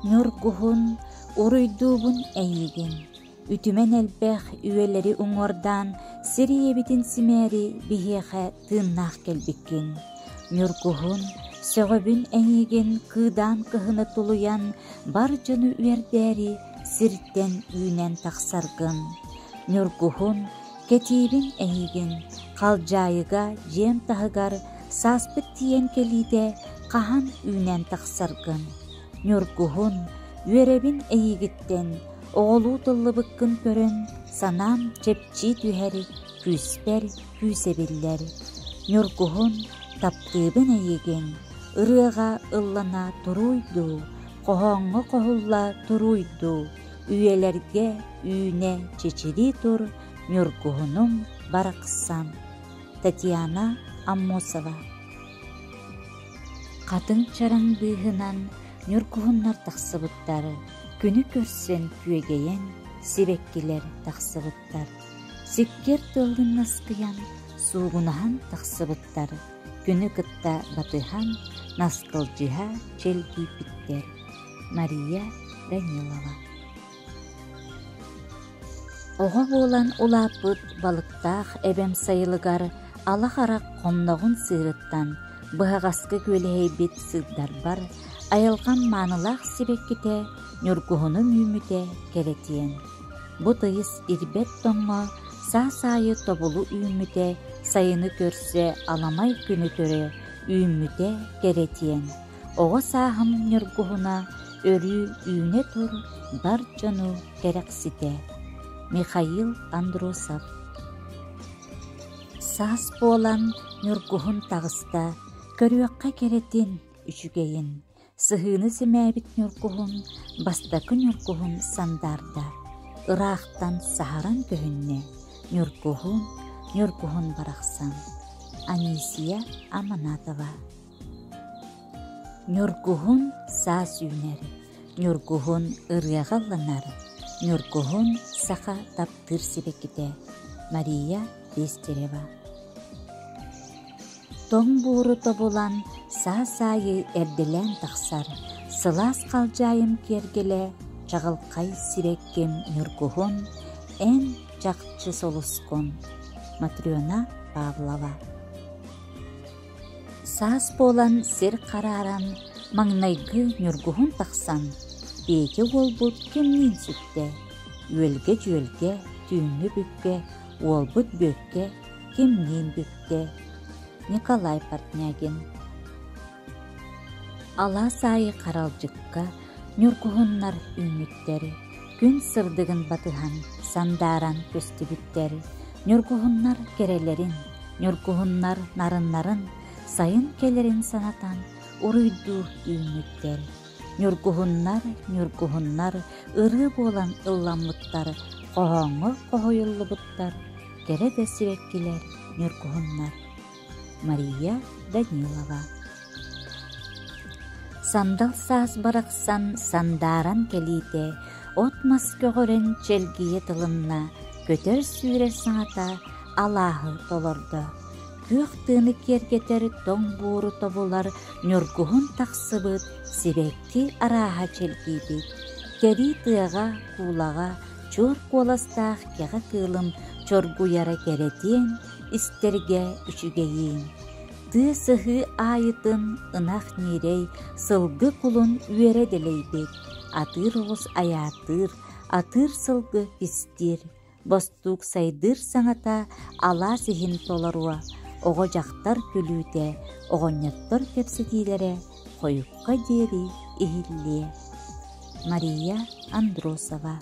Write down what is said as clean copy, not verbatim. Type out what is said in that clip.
Ньургуһун, уруйдуубун эйигин, үтүмэн элбэх үйэлэри уҥуордаан сир ийэбитин симээри биһиэхэ тыыннаах кэлбиккин. Ньургуһун, сөҕөбүн эйигин кыыдаан кыһыны тулуйан бар дьону үөрдээри сиртэн үүнэн тахсаргын. Ньургуһун, кэтиибин эйигин халдьаайыга дьиэм таһыгар сааспыт тиийэн кэлиитэ хаһан үүнэн тахсаргын. Ньургуһун, үөрэбин эйигиттэн, оҕолуу тыллыбыккын көрөн, санаам чэпчии түһэр, күүспэр күүс эбиллэр. Ньургуһун, таптыыбын эйигин, ырыаҕа ыллана туруй дуу, хоһооҥҥо хоһулла туруй дуу, үйэлэргэ үүнэ чэчирии тур, ньургуһунум барахсан. Татьяна Аммосова Хатыҥ чараҥ быыһынан ньургуһуннар тахсыбыттар, күнү көрсөн күөгэйэн сибэккилэр тахсыбыттар, сиккиэр тыалын наскыйан суугунаһан тахсыбыттар, күнү кытта батыһан наскылдьыһа чэлгийбиттэр. Мария Данилова Оҕо буолан улааппыт балыктаах эбэм сайылыгар ала харах хонноҕун сыырыттан быһаҕаска күөлэһэйбит сыырдарбар айылҕам маанылаах сибэккитэ ньургуһунум үүммүтэ кэрэтиэн. Бу тыйыс ирбэт тоҥҥо саас аайы тобулу үүммүтэ сайыны көрсө аламай күнү көрө үүммүтэ кэрэтиэн. Оҕо сааһым ньургуһуна өрүү үүнэ тур бар дьону кэрэхситэ. Михаил Андросов Саас буолан ньургуһун таҕыста, көрүөххэ кэрэтин, үчүгэйин. Сыһыыны симээбит ньургуһун бастакы ньургуһун сандаарда, ыраахтан саһаран көһүннэ, ньургуһун, ньургуһун барахсан. Анисия Аманатова Ньургуһун саас үүнэр, ньургуһун ырыаҕа ылланар, ньургуһун саха таптыыр сибэккитэ Мария Пестерева Тоҥ буору тобулан саас аайы эрдэлээн тахсар, сылаас халдьаайым киэргэлэ, чаҕылхай сибэкким ньургуһун, эн чахчы сулускун. Матрена Павлова Саас буолан сир харааран, маҥнайгы ньургуһун тахсан, Петя уолбут кимниин сүттэ, үөлгэ-дьүөлгэ, түүҥҥү бүккэ уолбут Бүөккэ кимниин бүктэ Николай Портнягин Алаас аайы харалдьыкка ньургуһуннар үүммүттэр, күн сырдыгын батыһан сандааран көстүбүттэр, ньургуһуннар кэрэлэрин, ньургуһуннар нарыннарын сайын кэлэрин санатан уруйдуу үүммүттэр. Ньургуһуннар, ньургуһуннар ырыа буолан ылламмыттар, хоһооҥҥо хоһуйуллубуттар, кэрэ да сибэккилэр, ньургуһуннар. Мария Данилова Сандал саас барахсан сандааран кэлиитэ, от-мас көҕөрөн чэлгийэ тылынна, көтөр-сүүрэр саҥата алааһы толордо. Күөх тыаны киэргэтэр тоҥ буору тобулар ньургуһун тахсыбыт сибэкки арааһа чэлгийбит. Кэрии тыаҕа, куулаҕа чуор куоластаах кэҕэ кыылым чоргуйара кэрэтиэн, истэргэ үчүгэйиин. Тыа сыһыы аайытын ынах ньирэй, сылгы кулун үөрэ дэлэйбит, атыыр оҕус айаатыыр, атыыр сылгы кистиир, бостуук сайдыыр саҥата алаас иһин толоруо, оҕо-дьахтар күлүүтэ, оҕонньоттор кэпсэтиилэрэ хойукка диэри иһиллиэ. Мария Андросова.